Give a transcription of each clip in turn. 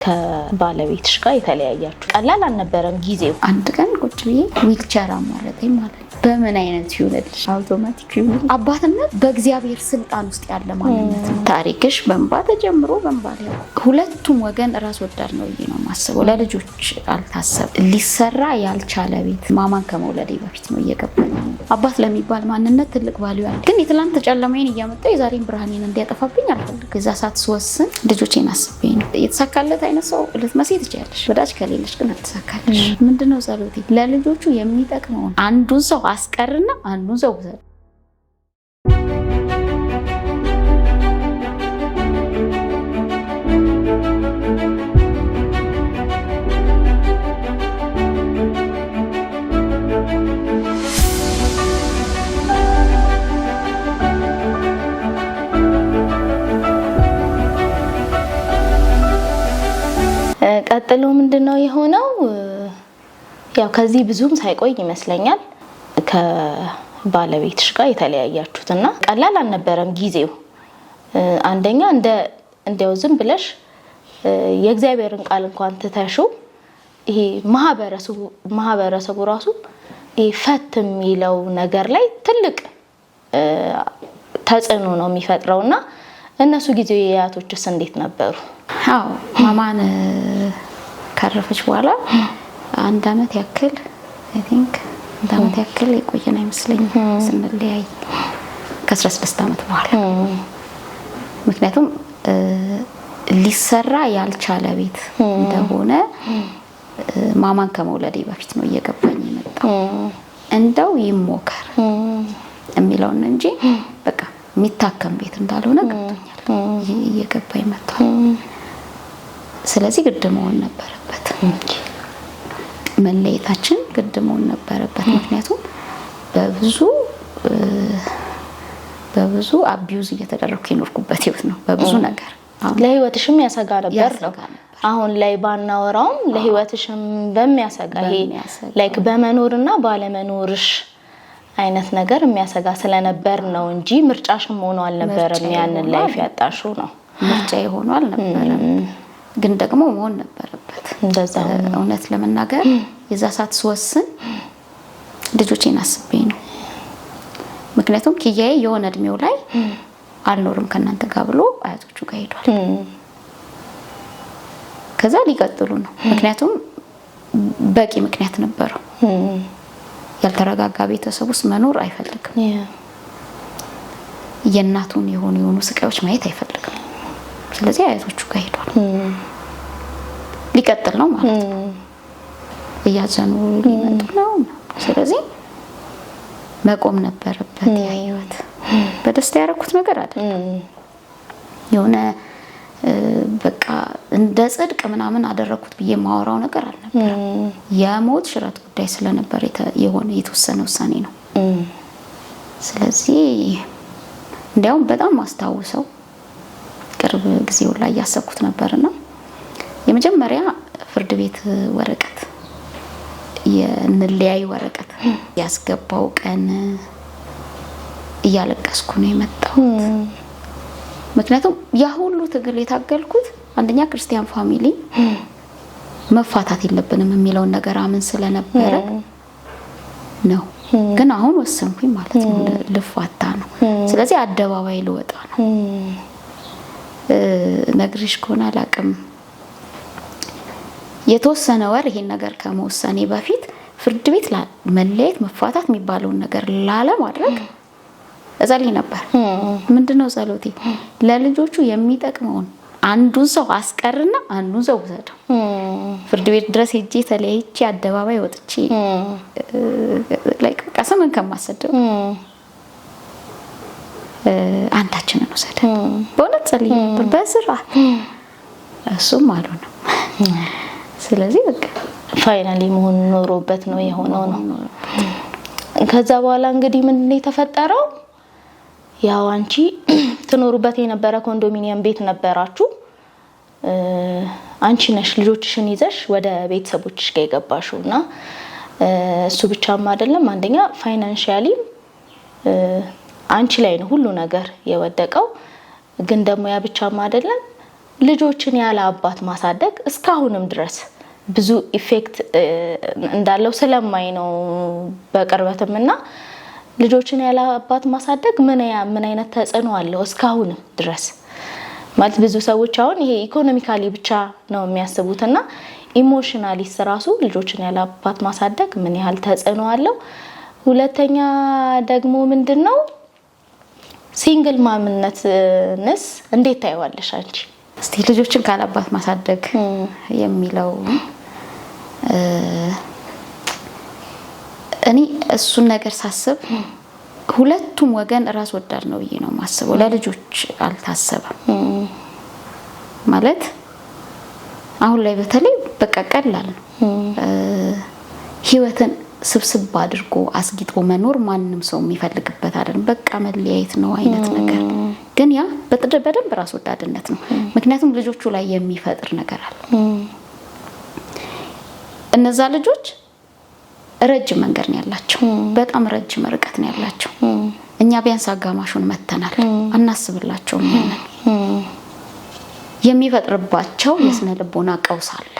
ከባለቤትሽ ጋር የተለያያችሁ ቀላል አልነበረም ጊዜው። አንድ ቀን ቁጭ ብዬ ዊልቸር አማረጠኝ ማለት ነው። በምን አይነት ይሁንልሽ? አውቶማቲክ ይሁንልሽ? አባትነት በእግዚአብሔር ስልጣን ውስጥ ያለ ማንነት ነው። ታሪክሽ በእንባ ተጀምሮ በእንባ ላይ ሁለቱም ወገን ራስ ወዳድ ነው ብዬ ነው የማስበው። ለልጆች አልታሰብ ሊሰራ ያልቻለ ቤት ማማን ከመውለዴ በፊት ነው እየገባኝ። አባት ለሚባል ማንነት ትልቅ value አለ። ግን የትላንት ጨለማዬን እያመጣ የዛሬን ብርሃኔን እንዲያጠፋብኝ አልፈልግም። እዛ ሰዓት ስወስን ልጆቼን አስቤ ነው። የተሳካለት አይነት ሰው ልትመስይ ትችያለሽ። ወዳጅ ከሌለሽ ግን አልተሳካለሽ። ምንድነው ጸሎቴ? ለልጆቹ የሚጠቅመውን አንዱን ሰው አስቀርና አንዱን ሰው ውሰድ። ቀጥሎ ምንድነው የሆነው? ያው ከዚህ ብዙም ሳይቆይ ይመስለኛል ከባለቤትሽ ጋር የተለያያችሁት እና ቀላል አልነበረም ጊዜው። አንደኛ እንዲያው ዝም ብለሽ የእግዚአብሔርን ቃል እንኳን ትተሽው ይሄ ማህበረሰቡ ራሱ ይሄ ፈት የሚለው ነገር ላይ ትልቅ ተጽዕኖ ነው የሚፈጥረው እና እነሱ ጊዜው የአያቶችስ እንዴት ነበሩ? አዎ ማማን ካረፈች በኋላ አንድ አመት ያክል I think አንድ አመት ያክል የቆየን አይመስለኝም ስንለያይ ከ16 አመት በኋላ። ምክንያቱም ሊሰራ ያልቻለ ቤት እንደሆነ ማማን ከመውለዴ በፊት ነው እየገባኝ የመጣው። እንደው ይሞከር የሚለውን እንጂ በቃ የሚታከም ቤት እንዳልሆነ ገብቶኛል፣ እየገባኝ መጥቷል። ስለዚህ ግድ መሆን ነበረበት፣ መለየታችን ግድ መሆን ነበረበት። ምክንያቱም በብዙ በብዙ abuse እየተደረኩ የኖርኩበት ህይወት ነው። በብዙ ነገር ለህይወትሽም ያሰጋ ነበር ነው። አሁን ላይ ባናወራውም ለህይወትሽም በሚያሰጋ ይሄ like በመኖርና ባለመኖርሽ አይነት ነገር የሚያሰጋ ስለነበር ነው እንጂ ምርጫሽም ሆኖ አልነበረም። ያንን life ያጣሽው ነው ምርጫ ሆኖ አልነበረም፣ ግን ደግሞ መሆን ነበረበት። እንደዛ እውነት ለመናገር የዛ ሰዓት ስወስን ልጆቼን አስቤ ነው። ምክንያቱም ኪያዬ የሆነ እድሜው ላይ አልኖርም ከእናንተ ጋር ብሎ አያቶቹ ጋር ሄዷል። ከዛ ሊቀጥሉ ነው። ምክንያቱም በቂ ምክንያት ነበረው። ያልተረጋጋ ቤተሰብ ውስጥ መኖር አይፈልግም። የእናቱን የሆኑ የሆኑ ስቃዮች ማየት አይፈልግም። ስለዚህ አያቶቹ ጋር ሄዷል። ሊቀጥል ነው ማለት ነው። እያዘኑ ሊመጡ ነው። ስለዚህ መቆም ነበረበት ያ ህይወት። በደስታ ያደረኩት ነገር አይደለም። የሆነ በቃ እንደ ጽድቅ ምናምን አደረኩት ብዬ የማወራው ነገር አልነበረም። የሞት ሽረት ጉዳይ ስለነበር የሆነ የተወሰነ ውሳኔ ነው። ስለዚህ እንዲያውም በጣም አስታውሰው ቅርብ ጊዜው ላይ እያሰብኩት ነበርና የመጀመሪያ ፍርድ ቤት ወረቀት የንለያይ ወረቀት ያስገባው ቀን እያለቀስኩ ነው የመጣሁት። ምክንያቱም ያ ሁሉ ትግል የታገልኩት አንደኛ ክርስቲያን family መፋታት የለብንም የሚለውን ነገር አምን ስለነበረ ነው። ግን አሁን ወሰንኩኝ ማለት ነው፣ ልፋታ ነው። ስለዚህ አደባባይ ልወጣ ነው። ነግሬሽ ከሆነ አላቅም። የተወሰነ ወር ይሄን ነገር ከመወሰኔ በፊት ፍርድ ቤት መለየት መፋታት የሚባለውን ነገር ላለማድረግ እጸልይ ነበር። ምንድነው ጸሎቴ? ለልጆቹ የሚጠቅመውን አንዱን ሰው አስቀርና አንዱን ሰው ውሰደው። ፍርድ ቤት ድረስ ሄጄ ተለያይቼ አደባባይ ወጥቼ like በቃ ስምን ከማሰደው አንዳችንን ውሰደን። በእውነት ጸልይ ነበር በስርዓት። እሱም አልሆነም። ስለዚህ በቃ finally መሆን ኖሮበት ነው የሆነው ነው። ከዛ በኋላ እንግዲህ ምንድን ነው የተፈጠረው? ያው አንቺ ትኖሩበት የነበረ ኮንዶሚኒየም ቤት ነበራችሁ። አንቺ ነሽ ልጆችሽን ይዘሽ ወደ ቤተሰቦችሽ ጋር የገባሽው እና እሱ ብቻም አይደለም። አንደኛ financially አንቺ ላይ ነው ሁሉ ነገር የወደቀው። ግን ደግሞ ያ ብቻም አይደለም፣ ልጆችን ያለ አባት ማሳደግ እስካሁንም ድረስ ብዙ effect እንዳለው ስለማይ ነው በቅርበትም እና ልጆችን ያለ አባት ማሳደግ ምን አይነት ተጽዕኖ አለው እስካሁንም ድረስ? ማለት ብዙ ሰዎች አሁን ይሄ economically ብቻ ነው የሚያስቡትና emotionally ራሱ ልጆችን ያለ አባት ማሳደግ ምን ያህል ተጽዕኖ አለው? ሁለተኛ ደግሞ ምንድነው single mom ነትንስ እንዴት ታይዋለሽ አንቺ? እስቲ ልጆችን ካለ አባት ማሳደግ የሚለው እኔ እሱን ነገር ሳስብ ሁለቱም ወገን ራስ ወዳድ ነው ብዬ ነው የማስበው። ለልጆች አልታሰበም ማለት አሁን ላይ በተለይ በቃ ቀላል ነው። ህይወትን ስብስብ አድርጎ አስጊጦ መኖር ማንም ሰው የሚፈልግበት አይደለም። በቃ መለያየት ነው አይነት ነገር ግን ያ በደንብ ራስ ወዳድነት ነው። ምክንያቱም ልጆቹ ላይ የሚፈጥር ነገር አለ። እነዛ ልጆች ረጅም መንገድ ነው ያላቸው፣ በጣም ረጅም ርቀት ነው ያላቸው። እኛ ቢያንስ አጋማሹን መተናል፣ አናስብላቸውም። ያንን የሚፈጥርባቸው የስነ ልቦና ቀውስ አለ።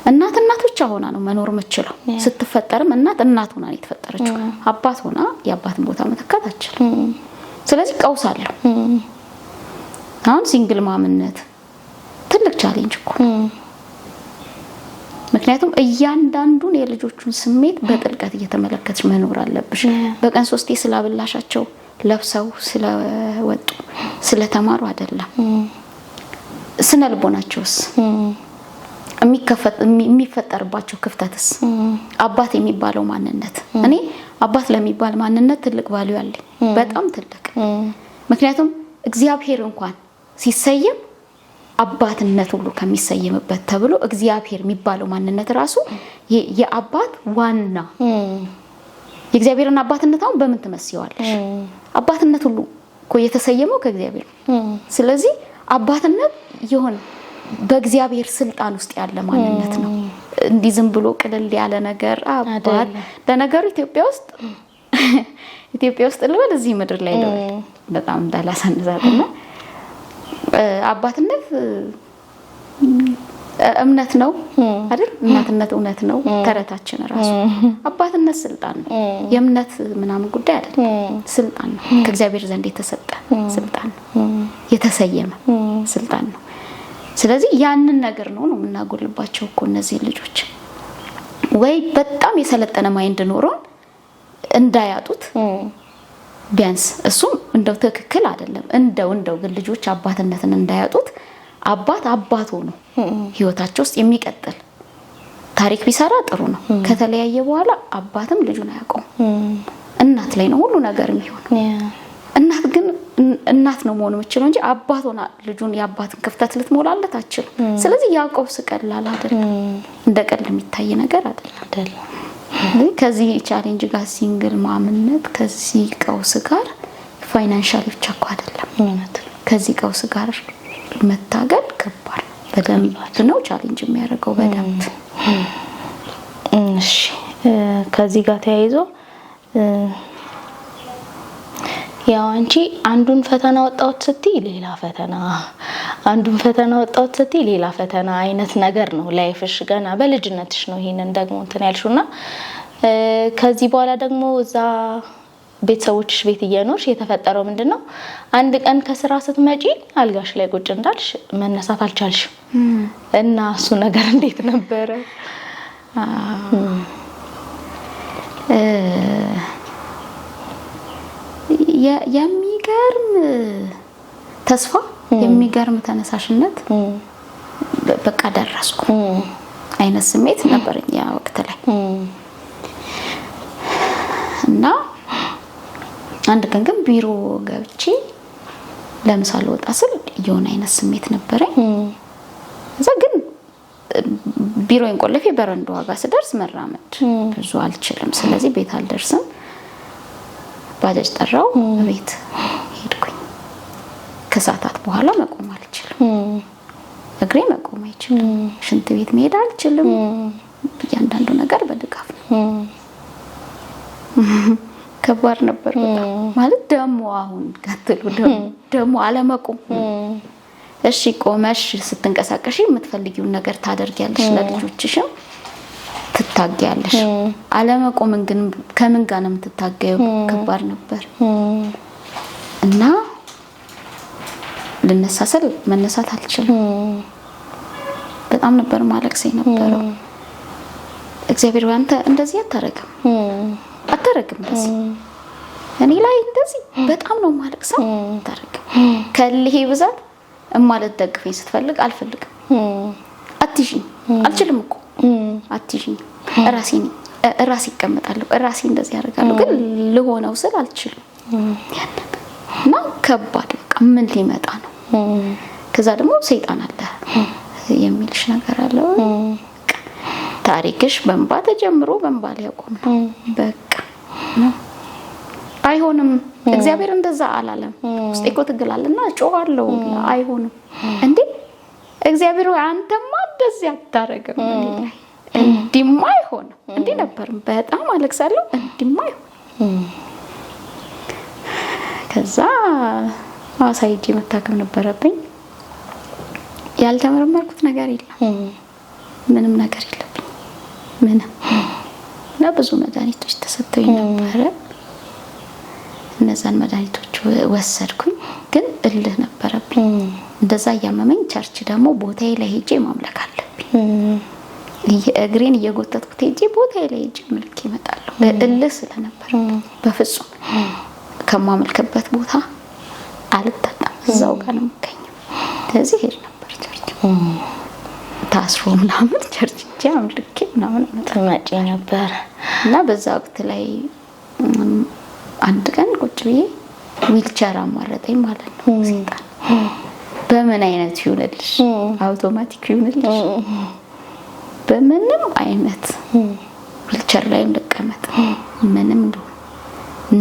እናት እናት ብቻ ሆና ነው መኖር የምችለው። ስትፈጠርም እናት እናት ሆና ነው የተፈጠረችው። አባት ሆና የአባትን ቦታ መተካት አትችልም። ስለዚህ ቀውስ አለው። አሁን single mom ነት ትልቅ challenge እኮ፣ ምክንያቱም እያንዳንዱን የልጆቹን ስሜት በጥልቀት እየተመለከትሽ መኖር አለብሽ። በቀን 3 ስላበላሻቸው ለብሰው ስለወጡ ስለተማሩ አይደለም። ስነ ልቦናቸውስ የሚፈጠርባቸው ክፍተትስ አባት የሚባለው ማንነት፣ እኔ አባት ለሚባል ማንነት ትልቅ value አለኝ፣ በጣም ትልቅ። ምክንያቱም እግዚአብሔር እንኳን ሲሰየም አባትነት ሁሉ ከሚሰየምበት ተብሎ እግዚአብሔር የሚባለው ማንነት ራሱ የአባት ዋና የእግዚአብሔርን አባትነት አሁን በምን ትመስይዋለሽ? አባትነት ሁሉ እኮ የተሰየመው ከእግዚአብሔር ነው። ስለዚህ አባትነት የሆነ በእግዚአብሔር ስልጣን ውስጥ ያለ ማንነት ነው። እንዲህ ዝም ብሎ ቅልል ያለ ነገር አባት። ለነገሩ ኢትዮጵያ ውስጥ ልበል እዚህ ምድር ላይ ልበል በጣም እንዳላሳንዛትና አባትነት እምነት ነው አይደል? እናትነት እውነት ነው። ተረታችን ራሱ አባትነት ስልጣን ነው። የእምነት ምናምን ጉዳይ አይደለም፣ ስልጣን ነው። ከእግዚአብሔር ዘንድ የተሰጠ ስልጣን ነው፣ የተሰየመ ስልጣን ነው። ስለዚህ ያንን ነገር ነው የምናጎልባቸው እኮ እነዚህ ልጆች። ወይ በጣም የሰለጠነ mind ኖሮን እንዳያጡት ቢያንስ እሱም እንደው ትክክል አይደለም። እንደው ግን ልጆች አባትነትን እንዳያጡት አባት አባት ሆኖ ህይወታቸው ውስጥ የሚቀጥል ታሪክ ቢሰራ ጥሩ ነው። ከተለያየ በኋላ አባትም ልጁን አያውቀውም። እናት ላይ ነው ሁሉ ነገር የሚሆነው። እናት ግን እናት ነው መሆን የምችለው እንጂ አባት ሆና ልጁን የአባትን ክፍተት ልትሞላለት አትችልም። ስለዚህ ያዕቆብ ቀላል አይደለም፣ እንደ ቀልድ የሚታይ ነገር አይደለም። ከዚህ challenge ጋር single mom ነት ከዚህ ቀውስ ጋር financial ብቻ እኮ አይደለም፣ ከዚህ ቀውስ ጋር መታገል ከባድ በደንብ ነው challenge የሚያደርገው በደንብ። እሺ፣ ከዚህ ጋር ተያይዞ ያው አንቺ አንዱን ፈተና ወጣሁት ስትይ ሌላ ፈተና፣ አንዱን ፈተና ወጣሁት ስትይ ሌላ ፈተና አይነት ነገር ነው life ሽ። ገና በልጅነትሽ ነው ይሄንን ደግሞ እንትን ያልሽውና ከዚህ በኋላ ደግሞ እዛ ቤተሰቦችሽ ቤት እየኖርሽ የተፈጠረው ምንድነው? አንድ ቀን ከስራ ስትመጪ አልጋሽ ላይ ቁጭ እንዳልሽ መነሳት አልቻልሽም እና እሱ ነገር እንዴት ነበረ? የሚገርም ተስፋ፣ የሚገርም ተነሳሽነት፣ በቃ ደረስኩ አይነት ስሜት ነበረኝ ያ ወቅት ላይ። እና አንድ ቀን ግን ቢሮ ገብቼ ለምሳ ልወጣ ስል የሆነ አይነት ስሜት ነበረኝ። እዛ ግን ቢሮዬን ቆልፌ በረንዳዋ ጋር ስደርስ መራመድ ብዙ አልችልም። ስለዚህ ቤት አልደርስም። ባጃጅ ጠራው፣ ቤት ሄድኩኝ። ከሰዓታት በኋላ መቆም አልችልም። እግሬ መቆም አይችልም። ሽንት ቤት መሄድ አልችልም። እያንዳንዱ ነገር በድጋፍ ነው። ከባድ ነበር በጣም። ማለት ደግሞ አሁን ቀጥሎ ደግሞ አለመቆም እሺ ቆመሽ ስትንቀሳቀሽ የምትፈልጊውን ነገር ታደርጊያለሽ፣ ለልጆችሽም ትታገያለሽ። አለመቆምን ግን ከምን ጋር ነው የምትታገየው? ከባድ ነበር እና ልነሳ ስል መነሳት አልችልም። በጣም ነበር ማለቅስ የነበረው። እግዚአብሔር አንተ እንደዚህ አታረግም አታረግም፣ እንደዚህ እኔ ላይ እንደዚህ በጣም ነው ማለቅሰው፣ አታረግም። ከልሄ ብዛት እማልትደግፈኝ ስትፈልግ አልፈልግም፣ አትይዥኝ፣ አልችልም እኮ አትይዥኝ፣ እራሴ እራሴ እቀመጣለሁ፣ እራሴ እንደዚህ ያደርጋለሁ፣ ግን ልሆነው ስል አልችልም። እና ከባድ በቃ ምን ሊመጣ ነው? ከዛ ደግሞ ሰይጣን አለ የሚልሽ ነገር አለ። ታሪክሽ በእንባ ተጀምሮ በእንባ ሊያቆም ነው። በቃ አይሆንም። እግዚአብሔር እንደዛ አላለም። ውስጤ እኮ ትግል አለና እጮኻለሁ። አይሆንም እንዴ እግዚአብሔር ሆይ አንተማ እንደዚህ አታረግም፣ እንዲማ አይሆንም። እንዲህ ነበር በጣም አለቅሳለሁ። እንዲማ አይሆንም። ከዛ ሐዋሳ ሄጄ መታከም ነበረብኝ። ያልተመረመርኩት ነገር የለም፣ ምንም ነገር የለብኝ ምንም። እና ብዙ መድኃኒቶች ተሰጥተውኝ ነበረ። እነዛን መድኃኒቶች ወሰድኩኝ፣ ግን እልህ ነበረብኝ። እንደዛ እያመመኝ church ደግሞ ቦታዬ ላይ ሄጄ ማምለክ አለብኝ። እግሬን እየጎተትኩት ሄጄ ቦታዬ ላይ ሄጄ አምልኬ እመጣለሁ። እልህ ስለነበረብኝ በፍጹም ከማመልክበት ቦታ አልታጣም፣ እዛው ጋር ነው የምገኘው። ስለዚህ ሄድ ነበር church ታስሮ ምናምን church ሄጄ አምልኬ ምናምን ትመጪ ነበር። እና በዛ ወቅት ላይ አንድ ቀን ቁጭ ብዬ ዊልቸር አማረጠኝ ማለት ነው። ሰይጣን በምን አይነት ይሁንልሽ፣ አውቶማቲክ ይሁንልሽ፣ በምንም አይነት ዊልቸር ላይም ልቀመጥ ምንም እንደሆነ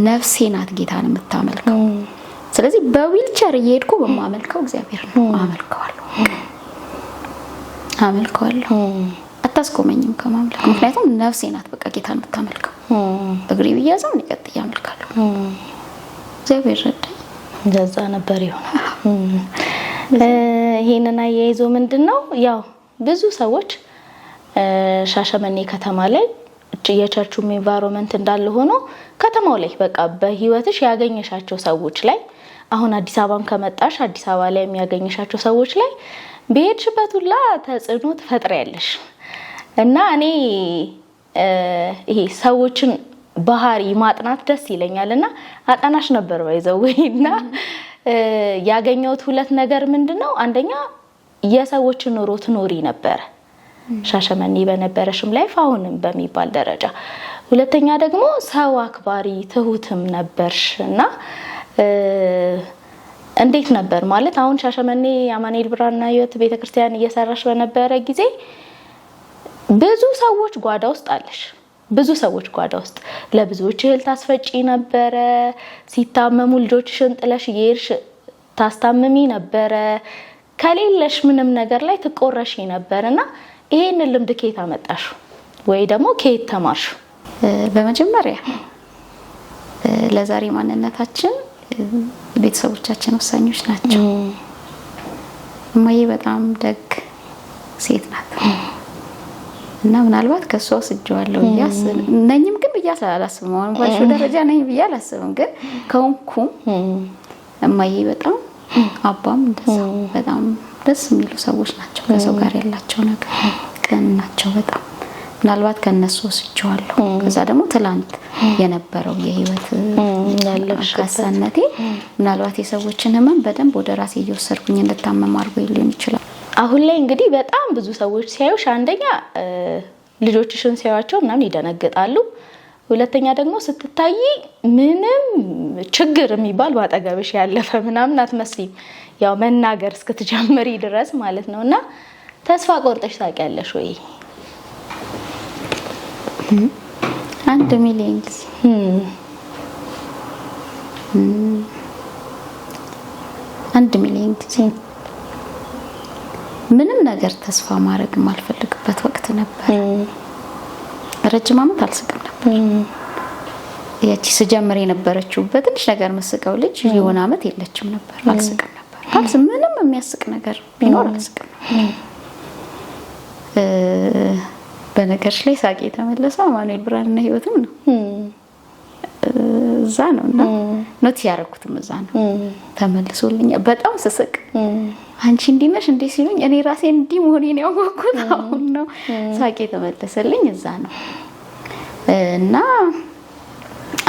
ነፍሴ ናት ጌታን የምታመልከው። ስለዚህ በዊልቸር እየሄድኩ በማመልከው እግዚአብሔር ነው አመልከዋለሁ፣ አመልከዋለሁ። አታስቆመኝም ከማምለክ፣ ምክንያቱም ነፍሴ ናት በቃ ጌታን የምታመልከው። እግሬ ብያዝም እኔ ቀጥዬ አመልካለሁ። እግዚአብሔር ረዳኝ። እንደዛ ነበር የሆነው። ይሄንን አያይዞ ምንድነው ያው ብዙ ሰዎች ሻሸመኔ ከተማ ላይ የ church ኡም environment እንዳለ ሆኖ ከተማው ላይ በቃ በህይወትሽ ያገኘሻቸው ሰዎች ላይ አሁን አዲስ አበባም ከመጣሽ አዲስ አበባ ላይ የሚያገኘሻቸው ሰዎች ላይ በሄድሽበት ሁላ ተጽዕኖ ትፈጥሪያለሽ። እና እኔ ይሄ ሰዎችን ባህሪ ማጥናት ደስ ይለኛል እና አጠናሽ ነበር ባይዘው እና ያገኘሁት ሁለት ነገር ምንድነው፣ አንደኛ የሰዎችን ኑሮ ትኖሪ ነበር ሻሸመኔ በነበረሽም life አሁንም በሚባል ደረጃ፣ ሁለተኛ ደግሞ ሰው አክባሪ ትሁትም ነበርሽ። እና እንዴት ነበር ማለት አሁን ሻሸመኔ አማኑኤል ብርሃንና ሕይወት ቤተክርስቲያን እየሰራሽ በነበረ ጊዜ ብዙ ሰዎች ጓዳ ውስጥ አለሽ። ብዙ ሰዎች ጓዳ ውስጥ ለብዙዎች እህል ታስፈጪ ነበረ። ሲታመሙ ልጆችሽን ጥለሽ እየሄድሽ ታስታምሚ ነበረ። ከሌለሽ ምንም ነገር ላይ ትቆረሺ ነበር። እና ይሄንን ልምድ ከየት አመጣሽው ወይ ደግሞ ከየት ተማርሽው? በመጀመሪያ ለዛሬ ማንነታችን ቤተሰቦቻችን ወሳኞች ናቸው። እማዬ በጣም ደግ ሴት ናት እና ምናልባት ከሷ ወስጄዋለሁ ነኝም ግን ብዬ አላስብም። አሁን ባልሽው ደረጃ ነኝ ብዬ አላስብም። ግን ከሆንኩም እማዬ በጣም አባም እንደዛ በጣም ደስ የሚሉ ሰዎች ናቸው። ከሰው ጋር ያላቸው ነገር ቅን ናቸው በጣም ምናልባት ከነሱ ወስጄዋለሁ። ከዛ ደግሞ ትላንት የነበረው የህይወት አንካሳነቴ ምናልባት የሰዎችን ህመም በደንብ ወደ ራሴ እየወሰድኩኝ እንድታመም አድርጎ ሊሆን ይችላል። አሁን ላይ እንግዲህ በጣም ብዙ ሰዎች ሲያዩሽ አንደኛ ልጆችሽን ሲያዩቸው ምናምን ይደነግጣሉ። ሁለተኛ ደግሞ ስትታይ ምንም ችግር የሚባል ባጠገብሽ ያለፈ ምናምን አትመስሊም። ያው መናገር እስክትጀምሪ ድረስ ማለት ነው። እና ተስፋ ቆርጠሽ ታውቂያለሽ ወይ? 1 ሚሊዮን ጊዜ 1 ሚሊዮን ጊዜ ምንም ነገር ተስፋ ማድረግ የማልፈልግበት ወቅት ነበር። ረጅም ዓመት አልስቅም ነበር። ያቺ ስጀምር የነበረችው በትንሽ ነገር መስቀው ልጅ የሆነ ዓመት የለችም ነበር። አልስቅም ነበር። ምንም የሚያስቅ ነገር ቢኖር አልስቅም። በነገርሽ ላይ ሳቄ የተመለሰው አማኑኤል ብርሃንና ህይወትም ነው፣ እዛ ነው እና note ያደረኩትም እዛ ነው። ተመልሶልኛል። በጣም ስስቅ አንቺ እንዲህ ነሽ እንዴ ሲሉኝ እኔ ራሴ እንዲህ መሆኔን ያወቅኩት አሁን ነው። ሳቄ የተመለሰልኝ እዛ ነው እና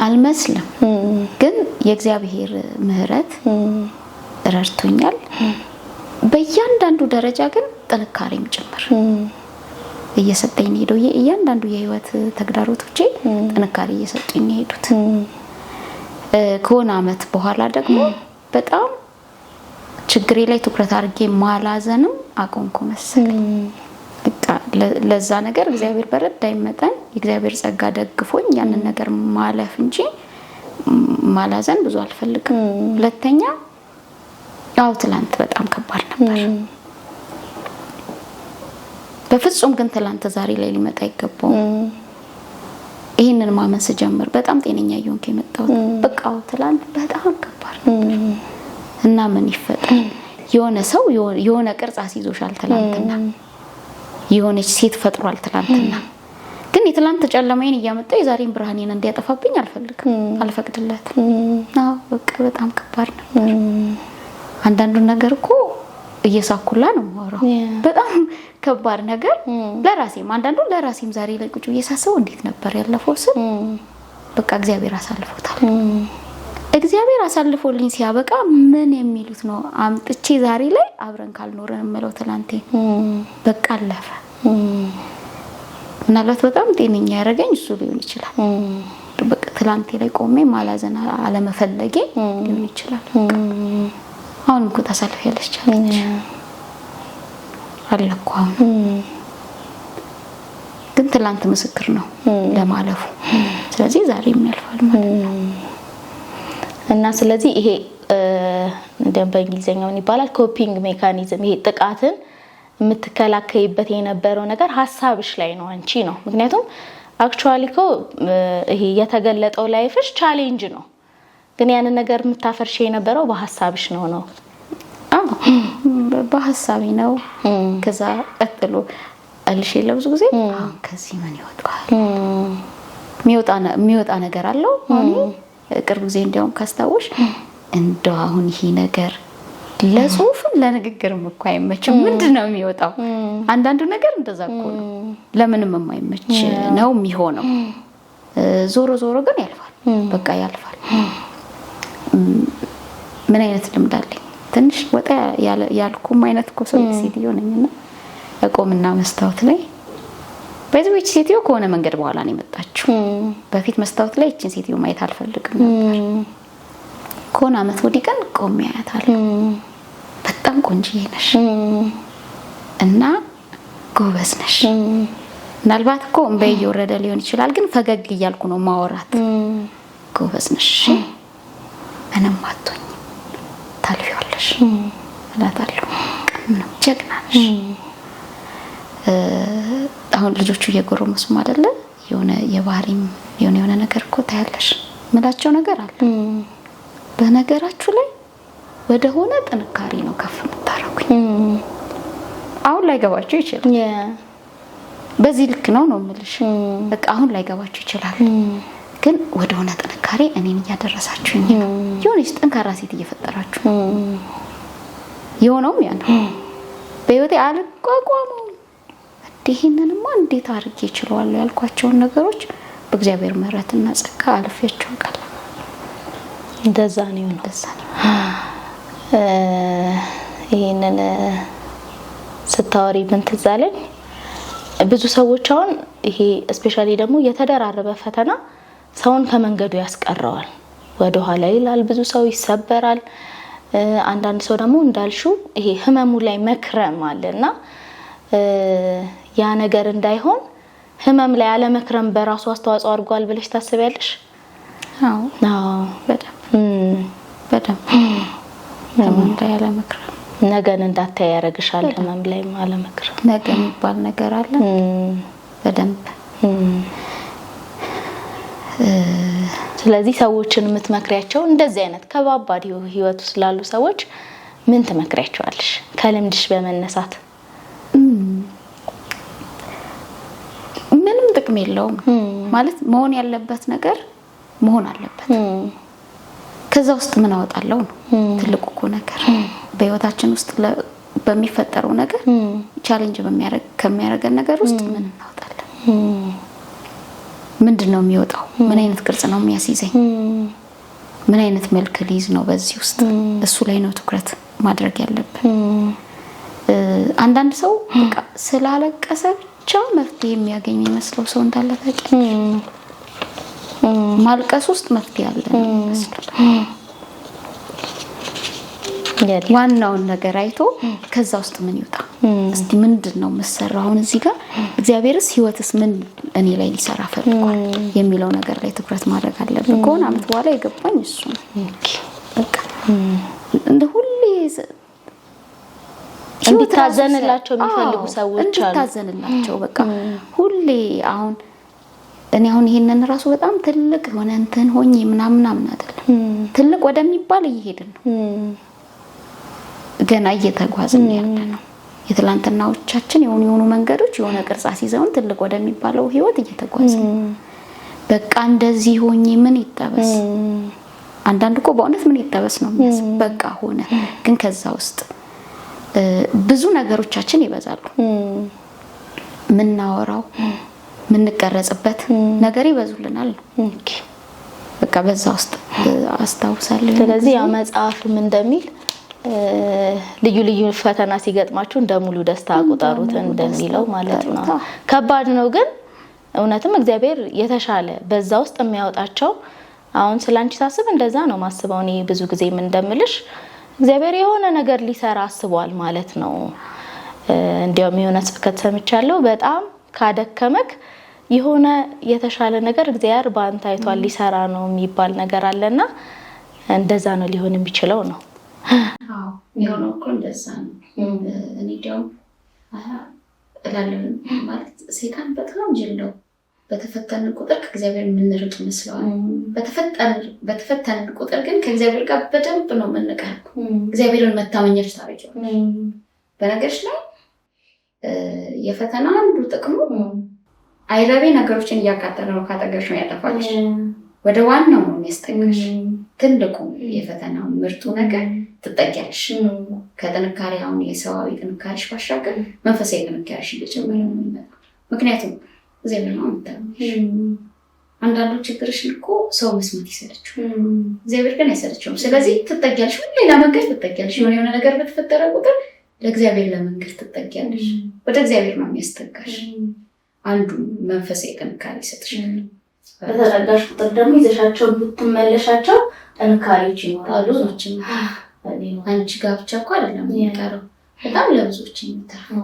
አልመስልም፣ ግን የእግዚአብሔር ምሕረት ረድቶኛል። በእያንዳንዱ ደረጃ ግን ጥንካሬም ጭምር እየሰጠኝ ነው የሄደው። እያንዳንዱ የህይወት ተግዳሮቶቼ ጥንካሬ እየሰጡኝ ነው የሄዱት። ከሆነ አመት በኋላ ደግሞ በጣም ችግሬ ላይ ትኩረት አድርጌ ማላዘንም አቆምኩ መሰለኝ። ለዛ ነገር እግዚአብሔር በረዳኝ መጠን የእግዚአብሔር ጸጋ ደግፎኝ ያንን ነገር ማለፍ እንጂ ማላዘን ብዙ አልፈልግም። ሁለተኛ አዎ ትላንት በጣም ከባድ ነበር። በፍጹም ግን ትላንት ዛሬ ላይ ሊመጣ አይገባውም። ይህንን ማመን ስጀምር በጣም ጤነኛ እየሆንኩ የመጣሁት በቃ ትላንት በጣም ከባድ ነበር እና ምን ይፈጠር፣ የሆነ ሰው የሆነ ቅርጽ አስይዞሻል ትላንትና፣ የሆነች ሴት ፈጥሯል ትላንትና። ግን የትላንት ጨለማዬን እያመጣ የዛሬን ብርሃኔን እንዲያጠፋብኝ አልፈልግም፣ አልፈቅድለትም። አዎ በቃ በጣም ከባድ ነበር። አንዳንዱን ነገር እኮ እየሳኩላ ነው የማወራው። በጣም ከባድ ነገር ለራሴም አንዳንዱ ለራሴም ዛሬ ላይ ቁጭ ብዬ ሳስበው እንዴት ነበር ያለፈው ስል በቃ እግዚአብሔር አሳልፎታል። እግዚአብሔር አሳልፎልኝ ሲያበቃ ምን የሚሉት ነው አምጥቼ ዛሬ ላይ አብረን ካልኖረን የምለው ትላንቴ በቃ አለፈ። ምናልባት በጣም ጤነኛ ያደረገኝ እሱ ሊሆን ይችላል። በቃ ትላንቴ ላይ ቆሜ ማላዘን አለመፈለጌ ሊሆን ይችላል። አሁንም እኮ ታሳልፊያለሽ challenge አለ እኮ አሁን። ግን ትላንት ምስክር ነው ለማለፉ። ስለዚህ ዛሬም ያልፋል ማለት ነው። እና ስለዚህ ይሄ እንደም በእንግሊዘኛው ምን ይባላል coping mechanism፣ ይሄ ጥቃትን የምትከላከይበት የነበረው ነገር ሀሳብሽ ላይ ነው አንቺ ነው። ምክንያቱም actually እኮ ይሄ የተገለጠው life ሽ challenge ነው፣ ግን ያንን ነገር የምታፈርሽ የነበረው በሀሳብሽ ነው ነው። አዎ በሀሳቤ ነው። ከዛ ቀጥሎ አልሽ የለ ብዙ ጊዜ አሁን ከዚህ ምን ይወጣል? የሚወጣ ነገር አለው። አሁን ቅርብ ጊዜ እንዲያውም ካስታወሽ እንደው አሁን ይሄ ነገር ለጽሁፍም ለንግግርም እኮ አይመችም። ምንድን ነው የሚወጣው? አንዳንዱ ነገር እንደዛ እኮ ነው፣ ለምንም የማይመች ነው የሚሆነው። ዞሮ ዞሮ ግን ያልፋል፣ በቃ ያልፋል። ምን አይነት ልምድ አለኝ? ትንሽ ወጣ ያልኩም አይነት እኮ ሰው ሴትዮ ነኝና እቆምና መስታወት ላይ በዚህ ይህች ሴትዮ ከሆነ መንገድ በኋላ ነው የመጣችው። በፊት መስታወት ላይ ይህችን ሴትዮ ማየት አልፈልግም ነበር። ከሆነ አመት ወዲህ ግን ቆሜ አያታለሁ። በጣም ቆንጅዬ ነሽ እና ጎበዝ ነሽ። ምናልባት እኮ እምባዬ እየወረደ ሊሆን ይችላል፣ ግን ፈገግ እያልኩ ነው ማወራት። ጎበዝ ነሽ፣ ምንም አትሆኝም፣ ታልፊዋለሽ እላታለሁ። ምንም ጀግና ነሽ። አሁን ልጆቹ እየጎረመሱም አይደለ የሆነ የባህሪም የሆነ የሆነ ነገር እኮ ታያለሽ ምላቸው ነገር አለ። በነገራችሁ ላይ ወደ ሆነ ጥንካሬ ነው ከፍ የምታረጉኝ። አሁን ላይገባችሁ ይችላል። በዚህ ልክ ነው ነው የምልሽ። በቃ አሁን ላይገባችሁ ይችላል፣ ግን ወደ ሆነ ጥንካሬ እኔን እያደረሳችሁኝ ነው። የሆነች ጠንካራ ሴት እየፈጠራችሁ የሆነውም ያ ነው። በህይወቴ አልቋቋመውም ይሄንንማ እንዴት አድርጌ እችለዋለሁ ያልኳቸውን ነገሮች በእግዚአብሔር ምሕረትና ጸጋ አልፌያቸው አውቃለሁ። እንደዛ ነው የሆነው። እንደዛ ነው። ይሄንን ስታወሪ ምን ትዝ አለኝ፣ ብዙ ሰዎች አሁን ይሄ especially ደግሞ የተደራረበ ፈተና ሰውን ከመንገዱ ያስቀረዋል፣ ወደ ኋላ ይላል፣ ብዙ ሰው ይሰበራል። አንዳንድ ሰው ደግሞ እንዳልሽው ይሄ ህመሙ ላይ መክረም አለና ያ ነገር እንዳይሆን ህመም ላይ አለመክረም በራሱ አስተዋጽኦ አድርጓል ብለሽ ታስቢያለሽ? አዎ በደንብ በደንብ ህመም ላይ አለመክረም ነገን እንዳታይ ያደርግሻል። ህመም ላይ አለመክረም ነገ የሚባል ነገር አለ። በደንብ ስለዚህ ሰዎችን የምትመክሪያቸው እንደዚህ አይነት ከባባድ ህይወት ውስጥ ላሉ ሰዎች ምን ትመክሪያቸዋለሽ ከልምድሽ በመነሳት? ምንም ጥቅም የለውም ማለት መሆን ያለበት ነገር መሆን አለበት። ከዛ ውስጥ ምን አወጣለሁ ነው ትልቁ እኮ ነገር። በህይወታችን ውስጥ በሚፈጠረው ነገር challenge ከሚያደርገን ነገር ውስጥ ምን እናወጣለን? ምንድን ነው የሚወጣው? ምን አይነት ቅርጽ ነው የሚያስይዘኝ? ምን አይነት መልክ ሊይዝ ነው በዚህ ውስጥ? እሱ ላይ ነው ትኩረት ማድረግ ያለብን። አንዳንድ ሰው በቃ ስላለቀሰ ብቻ መፍትሄ የሚያገኝ የሚመስለው ሰው እንዳለ ታውቂያለሽ። ማልቀስ ውስጥ መፍትሄ አለ ነው የሚመስለው። ዋናውን ነገር አይቶ ከዛ ውስጥ ምን ይውጣ እስቲ፣ ምንድን ነው የምሰራው አሁን እዚህ ጋር እግዚአብሔርስ ህይወትስ ምን እኔ ላይ ሊሰራ ፈልጓል የሚለው ነገር ላይ ትኩረት ማድረግ አለብን። ከሆነ አመት በኋላ የገባኝ እሱ ነው። በቃ እንደ ሁሌ እንዲታዘንላቸው የሚፈልጉ ሰዎች አሉ። እንዲታዘንላቸው በቃ ሁሌ አሁን እኔ አሁን ይሄንን ራሱ በጣም ትልቅ የሆነ እንትን ሆኜ ምናምን ምናምን አይደለም፣ ትልቅ ወደሚባል እየሄድን ነው፣ ገና እየተጓዝን ያለ ነው። የትላንትናዎቻችን የሆኑ የሆኑ መንገዶች የሆነ ቅርጽ አስይዘውን ትልቅ ወደሚባለው ህይወት እየተጓዝን በቃ እንደዚህ ሆኜ ምን ይጠበስ። አንዳንድ እኮ በእውነት ምን ይጠበስ ነው የሚያስብ። በቃ ሆነ። ግን ከዛ ውስጥ ብዙ ነገሮቻችን ይበዛሉ። ምናወራው ምንቀረጽበት ነገር ይበዙልናል ነው። በቃ በዛ ውስጥ አስታውሳለሁ። ስለዚህ ያው መጽሐፍም እንደሚል ልዩ ልዩ ፈተና ሲገጥማችሁ እንደ ሙሉ ደስታ ቁጠሩት እንደሚለው ማለት ነው። ከባድ ነው ግን እውነትም እግዚአብሔር የተሻለ በዛ ውስጥ የሚያወጣቸው አሁን ስላንቺ ሳስብ እንደዛ ነው ማስበው። እኔ ብዙ ጊዜም እንደምልሽ እግዚአብሔር የሆነ ነገር ሊሰራ አስቧል ማለት ነው። እንዲያውም የሆነ ስብከት ሰምቻለሁ። በጣም ካደከመክ የሆነ የተሻለ ነገር እግዚአብሔር በአንተ አይቷል ሊሰራ ነው የሚባል ነገር አለና እንደዛ ነው ሊሆን የሚችለው ነው። አዎ የሆነው እኮ እንደዛ ነው። እኔ እንዲያውም እላለሁ ማለት ሰይጣን በጣም ጅል ነው። በተፈተንን ቁጥር ከእግዚአብሔር የምንርቅ ይመስለዋል። በተፈተንን ቁጥር ግን ከእግዚአብሔር ጋር በደንብ ነው የምንቀርበው። እግዚአብሔርን መታመኛች ታደርጊዋለሽ። በነገርሽ ላይ የፈተና አንዱ ጥቅሙ አይረቤ ነገሮችን እያቃጠለ ነው ካጠገብሽ ነው ያጠፋልሽ። ወደ ዋናው ነው የሚያስጠጋሽ። ትልቁ የፈተናው ምርጡ ነገር ትጠጊያለሽ። ከጥንካሬ አሁን የሰዋዊ ጥንካሬሽ ባሻገር መንፈሳዊ ጥንካሬሽ እየጨመረ ነው የሚመጣው። ምክንያቱም እግዚአብሔር ነው የምታምኚው። አንዳንዱ ችግርሽን እኮ ሰው መስማት ይሰለችው፣ እግዚአብሔር ግን አይሰለችውም። ስለዚህ ትጠጊያለሽ፣ ሌላ መንገድ ትጠጊያለሽ። የሆነ የሆነ ነገር በተፈጠረ ቁጥር ለእግዚአብሔር ለመንገድ ትጠጊያለሽ። ወደ እግዚአብሔር ነው የሚያስጠጋሽ። አንዱ መንፈሳዊ ጥንካሬ ይሰጥሻል። በተጠጋሽ ቁጥር ደግሞ ይዘሻቸው የምትመለሻቸው ጥንካሬዎች ይኖራሉ። አንቺ ጋር ብቻ እኮ አይደለም የሚቀረው፣ በጣም ለብዙዎች የሚተርፈው።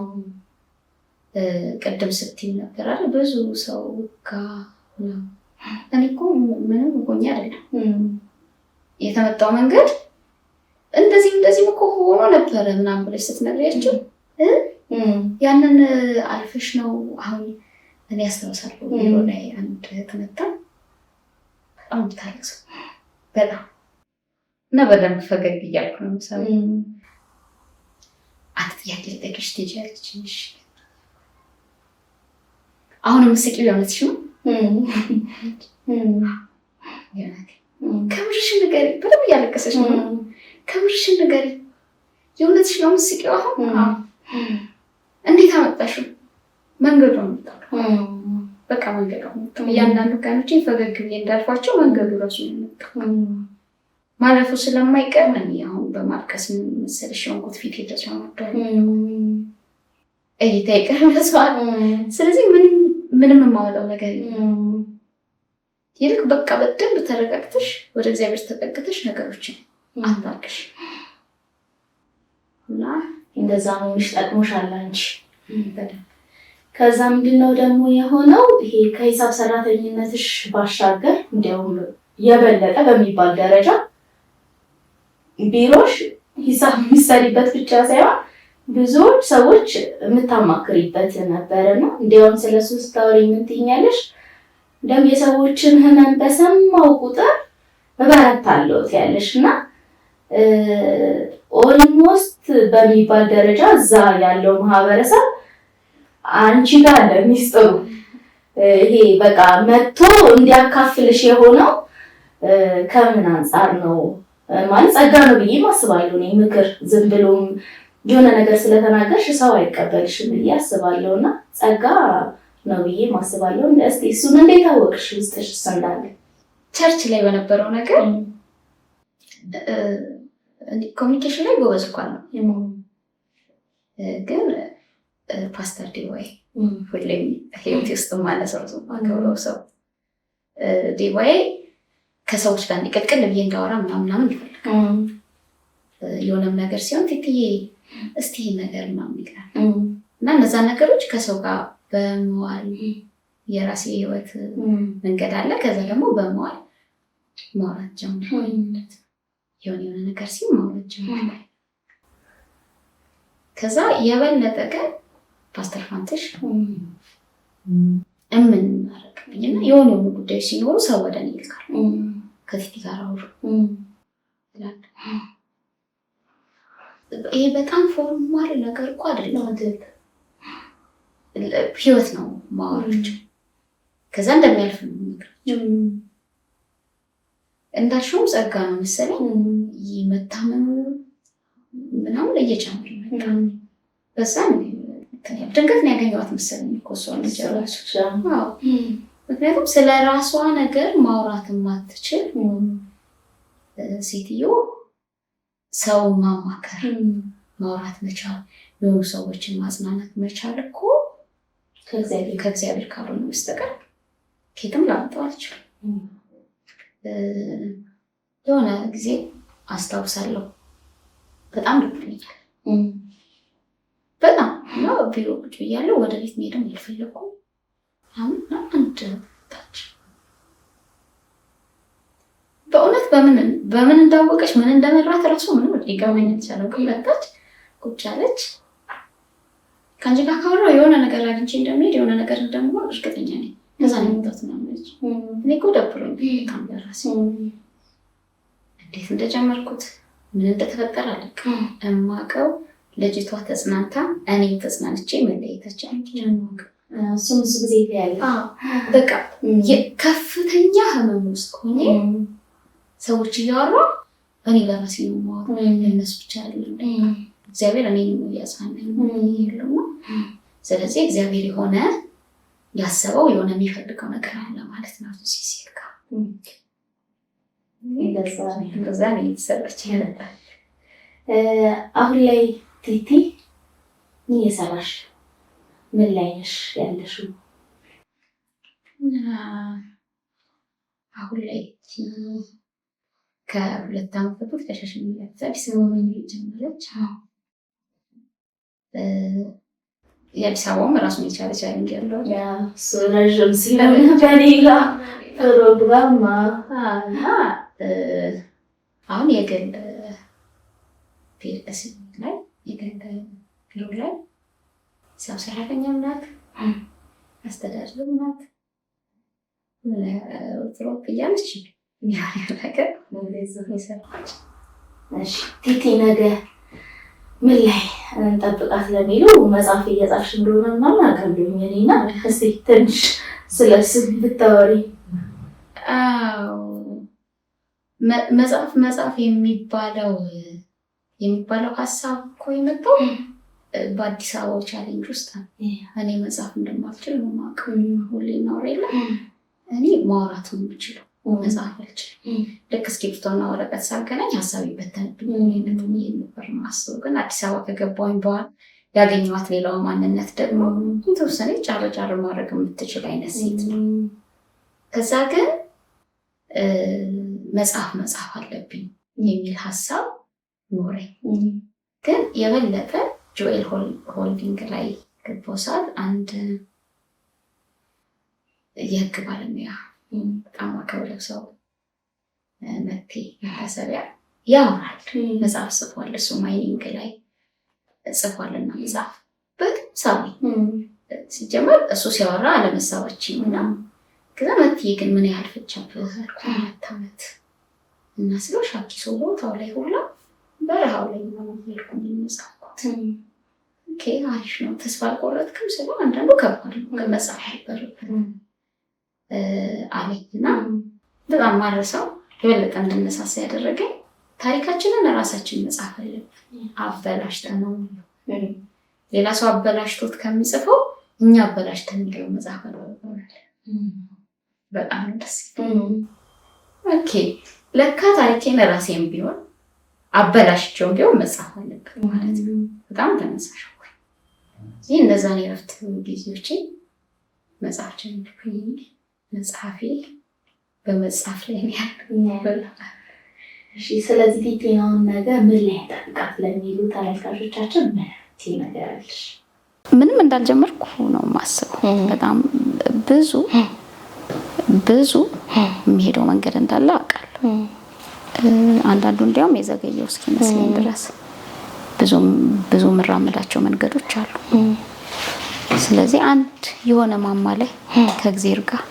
ቅድም ስትይ ነበር አይደል? ብዙ ሰው ጋር እኔ እኮ ምንም ሆኜ አይደለም የተመጣው መንገድ እንደዚህም እንደዚህም እኮ ሆኖ ነበረ ምናምን ብለሽ ስትነግሪያቸው ያንን አልፈሽ ነው። አሁን እኔ አስታውሳለሁ ቢሮ ላይ አንድ እህት መጣ፣ በጣም ታለቅስ በጣም እና በደንብ ፈገግ እያልኩ ነው የምሰማው። አንድ ጥያቄ ልጠይቅሽ ትችያለሽ? እሺ። አሁን የምትስቂው የእውነትሽ ነው? ከምርሽ ንገሪ። በደንብ እያለቀሰች ነው። ከምርሽ ንገሪ፣ የእውነትሽ ነው የምትስቂው አሁን? እንዴት አመጣሽው? መንገዱ አመጣው። በቃ መንገዱ አመጣው። እያንዳንዱ ቀኖቼ ፈገግ ብዬ እንዳልፏቸው መንገዱ ራሱ ነው የመጣው። ማለፉ ስለማይቀር እኔ አሁን በማልቀስ ምን መሰለሽ የሆንኩት ፊቴ ተጨማዷል፣ እይታ ይቀንሷል። ስለዚህ ምንም ምንም የማወጣው ነገር የለም። ይልቅ በቃ በደንብ ተረጋግተሽ ወደ እግዚአብሔር ተጠግተሽ ነገሮችን አታልቅሽ እና እንደዛ መሆንሽ ጠቅሞሻል አንቺ። በደንብ ከዛ ምንድነው ደግሞ የሆነው ይሄ ከሂሳብ ሰራተኝነትሽ ባሻገር እንዲያውም የበለጠ በሚባል ደረጃ ቢሮሽ ሂሳብ የሚሰሪበት ብቻ ሳይሆን ብዙዎች ሰዎች የምታማክሪበት ነበርና እንዲያውም ስለሱ ስታወሪ ምን ትይኛለሽ? እንዲያውም የሰዎችን ህመም በሰማው ቁጥር እበረታለሁ ትያለሽ እና Almost በሚባል ደረጃ እዛ ያለው ማህበረሰብ አንቺ ጋር አለ ሚስጥሩ። ይሄ በቃ መጥቶ እንዲያካፍልሽ የሆነው ከምን አንጻር ነው ማለት ጸጋ ነው ብዬ አስባለሁ። እኔ ምክር ዝም ብሎም የሆነ ነገር ስለተናገርሽ ሰው አይቀበልሽም ብዬ አስባለሁ እና ጸጋ ነው ብዬ አስባለሁ። እስቲ እሱን እንዴት አወቅሽ ውስጥሽ እንዳለ? Church ላይ በነበረው ነገር communication ላይ ጎበዝ እኮ ነው፣ ግን ፓስተር ዲዋይ ሁሌም ህይወቴ ውስጥ ማነሳው ሰው ማከብረው ሰው ዲዋይ ከሰዎች ጋር እንዲቀልቅል ብዬ እንዳወራ ምናምን ምናምን ይፈልጋል። የሆነም ነገር ሲሆን ቲትዬ እስቲ ይሄን ነገር ምናምን ይላል እና እነዛ ነገሮች ከሰው ጋር በመዋል የራሴ ህይወት መንገድ አለ። ከዛ ደግሞ በመዋል ማውራት ጀምር፣ የሆነ የሆነ ነገር ሲሆን ማውራት ጀምር። ከዛ የበለጠ ግን ፓስተር ፋንትሽ እምናረግብኝ እና የሆኑ የሆኑ ጉዳዮች ሲኖሩ ሰው ወደ እኔ ይልካል። ከቲቲ ጋር አውሩ ይላል። ይሄ በጣም formal ነገር እኮ አይደለም፣ ህይወት ነው ማወራቸው። ከዛ እንደሚያልፍ ነው የምነግራቸው። እንዳልሽውም ጸጋ ነው መሰለኝ መታመኑ ምናምን እየጨመረ መጣ። በዛ ድንገት ነው ያገኘኋት መሰለኝ እኮ እሷን ልጅ እራሱ። ምክንያቱም ስለ ራሷ ነገር ማውራት የማትችል ሴትዮ ሰው ማማከር ማውራት መቻል የሆኑ ሰዎችን ማጽናናት መቻል እኮ ከእግዚአብሔር ካልሆነ በስተቀር ከየትም ላመጣው አልችልም። የሆነ ጊዜ አስታውሳለሁ በጣም ደብሮኛል። በጣም እና ቢሮ ቁጭ ብያለሁ። ወደ ቤት መሄድም አልፈለኩም። አሁን አንድ ታች በእውነት በምን እንዳወቀች ምን እንደመራት እራሱ ምንም ሊገባኝ አልቻለም። ግን መጣች፣ ቁጭ አለች። ከአንቺ ጋር ካወራሁ የሆነ ነገር አግኝቼ እንደሚሄድ የሆነ ነገር እንደምሆን እርግጠኛ ነኝ። ከዛ ነው የመጣሁት ምናምን አለች። እኔ እኮ ደብሮኝ በጣም ለራሴ እንዴት እንደጀመርኩት ምን እንደተፈጠረ አላውቅም። እማውቀው ልጅቷ ተጽናንታ እኔም ተጽናንቼ መለየታችን እሱም ብዙ ጊዜ ይለያል። በቃ ከፍተኛ ህመም ውስጥ ሆኜ ሰዎች እያወሩ እኔ ለራሴ ነው የማወራው፣ ለእነሱ ብቻ አይደለም። እግዚአብሔር እኔን ነው እያጽናናኝ ያለው። ስለዚህ እግዚአብሔር የሆነ ያሰበው የሆነ የሚፈልገው ነገር አለ ማለት ነው። ሲሲል ጋር እንደዛ ነው የተሰራች። አሁን ላይ ቲቲ ምን እየሰራሽ ምን ላይ ነሽ ያለሽው? አሁን ላይ ከ2 ዓመት በፊት ከሻሸመኔ አዲስ አበባ ጀመረች። የአዲስ አበባውም ራሱን የቻለ challenge ያለው እሱ ረዥም ስለሆነ በሌላ ፕሮግራም እና አሁን የግል PLC ላይ የግል ቢሮ ላይ ሂሳብ ሰራተኛም ናት፣ አስተዳደርም ናት። ጥሮፕ እያለች ነገር የሰራች። ቲቲ ነገ ምን ላይ እንጠብቃት ለሚሉ መጽሐፍ እየጻፍሽ እንደሆነ ምናምን አውቃለሁኝ እኔና እስኪ ትንሽ ስለሱ ብታወሪ። አዎ መጽሐፍ የሚባለው ሀሳብ እኮ የመጣው በአዲስ አበባው challenge ውስጥ ነው። እኔ መጽሐፍ እንደማልችል ነው የማውቀው። ሁሌ እናወራ የለ እኔ ማውራት ነው የምችለው፣ መጽሐፍ አልችልም። ልክ እስክሪብቶና ወረቀት ሳገናኝ ሀሳብ ይበተንብኝ ነበር የማስበው። ግን አዲስ አበባ ከገባሁኝ በኋላ ያገኘኋት ሌላው ማንነት ደግሞ የተወሰነ ጫር ጫር ማድረግ የምትችል አይነት ሴት ነው። ከዛ ግን መጽሐፍ አለብኝ የሚል ሀሳብ ኖረኝ። ግን የበለጠ ጆኤል ሆልዲንግ ላይ ገባሁ ሰዓት አንድ የህግ ባለሙያ በጣም አከብረው ሰው መቴ መታሰቢያ ያወራል። መጽሐፍ ጽፏል። እሱ mining ላይ ጽፏልና መጽሐፍ በጣም ሳቢ ሲጀመር እሱ ሲያወራ አለመሳባችን እና ከዛ መትዬ ግን ምን ያህል ፈጀብህ አልኩት። 2 ዓመት እና ስለው ሻኪሶ ቦታው ላይ ሁላ በረሃው ላይ ምናምን እየሄድኩኝ የጻፍኩት። Okay አሪፍ ነው። ተስፋ አልቆረጥክም ስለው አንዳንዱ ከባድ ነው ከመጻፍ ነበረበት አለኝ እና በጣም ማረሳው የበለጠ እንድነሳሳ ያደረገኝ ታሪካችንን ራሳችን መጻፍ አለብን። አበላሽተን ነው፣ ሌላ ሰው አበላሽቶት ከሚጽፈው እኛ አበላሽተን የሚለው መጻፍ አለብን። በጣም ደስ። Okay ለካ ታሪኬን ራሴን ቢሆን አበላሽቼውም ቢሆን መጻፍ አለብን ማለት ነው። በጣም ተነሳሽ። ይህ እነዛን የእረፍት ጊዜዎቼ መጽሐፍ ጀመርኩኝ። መጽሐፌ በመጻፍ ላይ ነው ያለው። እሺ፣ ስለዚህ ቲቲናውን ነገር ምን ላይ ጠብቃት ለሚሉ ተመልካቾቻችን ምን ነገር አለሽ? ምንም እንዳልጀመርኩ ነው የማስበው። በጣም ብዙ ብዙ የሚሄደው መንገድ እንዳለ አውቃለሁ። አንዳንዱ እንዲያውም የዘገየው እስኪመስለኝ ድረስ ብዙ ብዙ የምራመዳቸው መንገዶች አሉ። ስለዚህ አንድ የሆነ ማማ ላይ ከእግዜር ጋር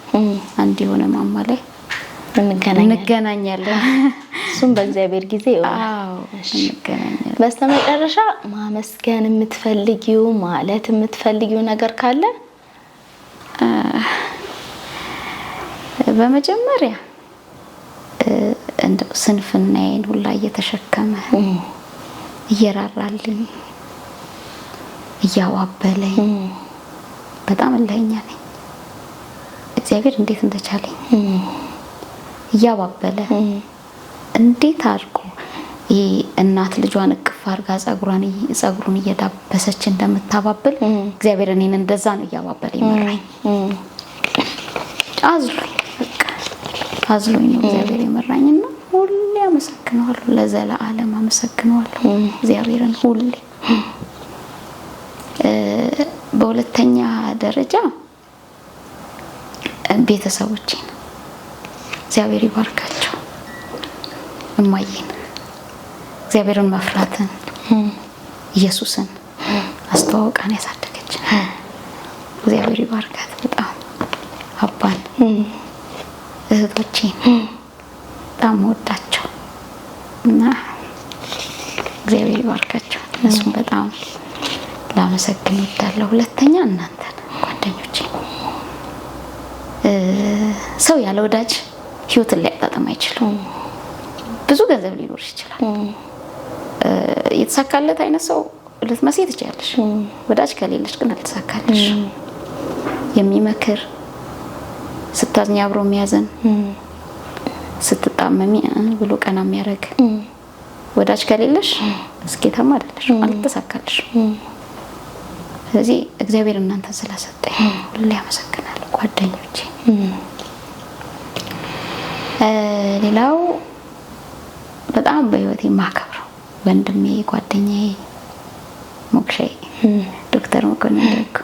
አንድ የሆነ ማማ ላይ እንገናኛለን። እሱም በእግዚአብሔር ጊዜ ይሆናል። እንገናኛለን። በስተመጨረሻ ማመስገን የምትፈልጊው ማለት የምትፈልጊው ነገር ካለ? በመጀመሪያ እንደው ስንፍናዬን ሁላ እየተሸከመ እየራራልኝ እያዋበለኝ፣ በጣም እልኸኛ ነኝ። እግዚአብሔር እንዴት እንደቻለኝ እያባበለ እንዴት አድርጎ ይሄ እናት ልጇን እቅፍ አድርጋ ጸጉሩን እየዳበሰች እንደምታባብል እግዚአብሔር እኔን እንደዛ ነው እያባበለ ይመራኝ። አዝሎኝ በቃ አዝሎኝ ነው እግዚአብሔር የመራኝና ሁሌ አመሰግነዋለሁ። ለዘላለም አመሰግነዋለሁ እግዚአብሔርን ሁሌ። በሁለተኛ ደረጃ ቤተሰቦቼን እግዚአብሔር ይባርካቸው። እማዬን እግዚአብሔርን መፍራትን ኢየሱስን አስተዋውቃን ያሳደገችን እግዚአብሔር ይባርካት በጣም፣ አባን፣ እህቶቼን በጣም ወዳቸው እና እግዚአብሔር ይባርካቸው። እነሱም በጣም ላመሰግን እወዳለሁ። ሁለተኛ እናንተን ጓደኞቼ፣ ሰው ያለ ወዳጅ ህይወትን ሊያጣጥም አይችልም። ብዙ ገንዘብ ሊኖርሽ ይችላል። የተሳካለት አይነት ሰው ልትመስይ ትችያለሽ። ወዳጅ ከሌለሽ ግን አልተሳካለሽ። የሚመክር፣ ስታዝኝ አብሮ የሚያዝን፣ ስትጣመሚ ብሎ ቀና የሚያደርግ ወዳጅ ከሌለሽ ስኬታማ አይደለሽ፣ አልተሳካልሽ። ስለዚህ እግዚአብሔር እናንተን ስለሰጠኝ ሁሌ አመሰግናለሁ ጓደኞቼ። ሌላው በጣም በህይወቴ የማከብረው ወንድሜ፣ ጓደኛዬ፣ ሞክሻዬ ዶክተር መኮንን ደጉ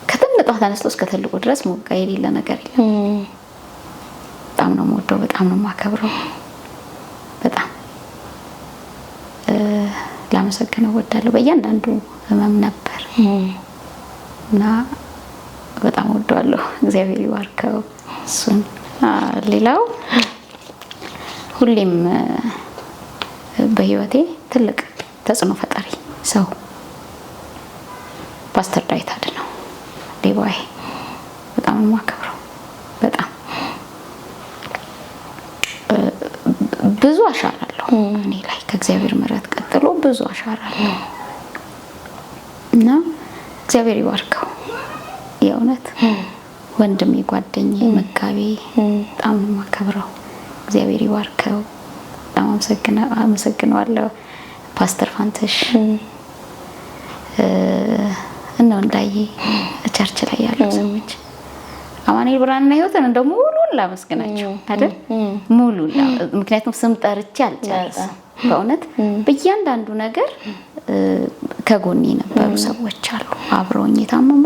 ከትንጧ ተነስቶ እስከ ትልቁ ድረስ ሞጋ የሌለ ነገር የለም። በጣም ነው የምወደው፣ በጣም ነው የማከብረው። በጣም ላመሰግነው እወዳለሁ። በእያንዳንዱ ህመም ነበር እና በጣም እወደዋለሁ። እግዚአብሔር ይባርከው እሱን። ሌላው ሁሌም በህይወቴ ትልቅ ተጽዕኖ ፈጣሪ ሰው ፓስተር ዳዊት አድነው ሌባዬ፣ በጣም ነው የማከብረው። በጣም ብዙ አሻራ አለው እኔ ላይ፣ ከእግዚአብሔር ምሕረት ቀጥሎ ብዙ አሻራ አለው እና እግዚአብሔር ይባርከው። የእውነት ወንድሜ፣ ጓደኛዬ፣ መጋቢ በጣም ነው የማከብረው። እግዚአብሔር ይባርከው። በጣም አመሰግነዋለሁ። ፓስተር ፋንትሽ እነ እንዳዬ church ላይ ያሉ ሰዎች፣ አማኑኤል ብርሃንና ህይወትን እንደው ሙሉን ላመስግናቸው አይደል? ሙሉን፣ ምክንያቱም ስም ጠርቼ አልጨርስም። በእውነት በእያንዳንዱ ነገር ከጎኔ የነበሩ ሰዎች አሉ። አብረውኝ የታመሙ፣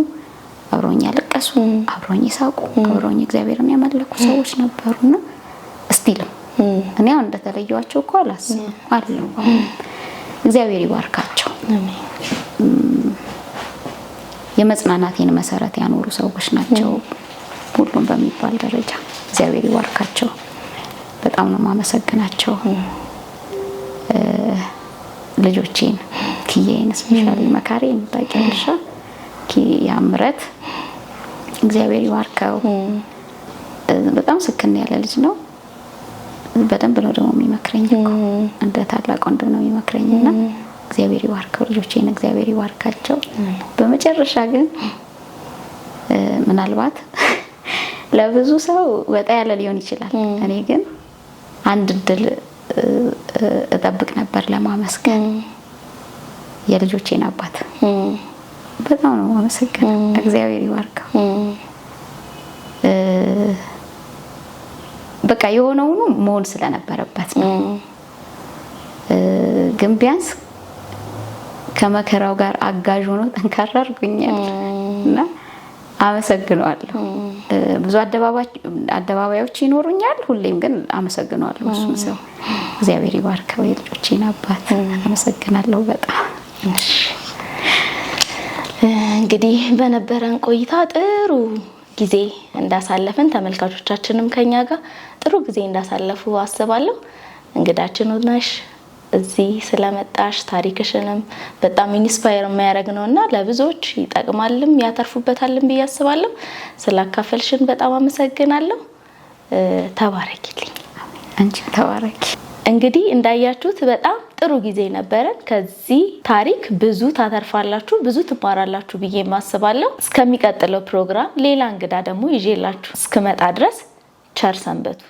አብረውኝ ያለቀሱ፣ አብረውኝ የሳቁ፣ አብረውኝ እግዚአብሔርን ያመለኩ ሰዎች ነበሩና still ም እኔ አሁን እንደተለየኋቸው እኮ አላስብም አሉ። እግዚአብሔር ይባርካቸው። የመጽናናቴን መሰረት ያኖሩ ሰዎች ናቸው። ሁሉም በሚባል ደረጃ እግዚአብሔር ይባርካቸው። በጣም ነው የማመሰግናቸው። ልጆቼን ኪዬን especially መካሬን ታውቂያለሽ፣ ኪያ ምረት እግዚአብሔር ይባርከው። በጣም ስክን ያለ ልጅ ነው። በደንብ ነው ደግሞ የሚመክረኝ እኮ፣ እንደ ታላቅ ወንድም ነው የሚመክረኝ እና እግዚአብሔር ይባርከው። ልጆቼን እግዚአብሔር ይባርካቸው። በመጨረሻ ግን ምናልባት ለብዙ ሰው ወጣ ያለ ሊሆን ይችላል። እኔ ግን አንድ እድል እጠብቅ ነበር ለማመስገን፣ የልጆቼን አባት በጣም ነው የማመሰግነው። እግዚአብሔር ይባርከው። በቃ የሆነውኑ መሆን ስለነበረበት ነው። ግን ቢያንስ ከመከራው ጋር አጋዥ ሆኖ ጠንካራ አድርጎኛል እና አመሰግነዋለሁ። ብዙ አደባባዮች ይኖሩኛል፣ ሁሌም ግን አመሰግነዋለሁ እሱን ሰው። እግዚአብሔር ይባርከው የልጆቼን አባት፣ አመሰግናለሁ በጣም። እንግዲህ በነበረን ቆይታ ጥሩ ጊዜ እንዳሳለፍን፣ ተመልካቾቻችንም ከኛ ጋር ጥሩ ጊዜ እንዳሳለፉ አስባለሁ። እንግዳችን ሆነሽ እዚህ ስለመጣሽ ታሪክሽንም በጣም inspire የሚያደርግ ነው እና ለብዙዎች ይጠቅማልም ያተርፉበታልም ብዬ አስባለሁ። ስላካፈልሽን በጣም አመሰግናለሁ። ተባረኪልኝ። አንቺም ተባረኪ። እንግዲህ እንዳያችሁት በጣም ጥሩ ጊዜ ነበረን። ከዚህ ታሪክ ብዙ ታተርፋላችሁ፣ ብዙ ትማራላችሁ ብዬ ማስባለሁ። እስከሚቀጥለው ፕሮግራም ሌላ እንግዳ ደግሞ ይዤላችሁ እስክመጣ ድረስ ቸር ሰንበቱ።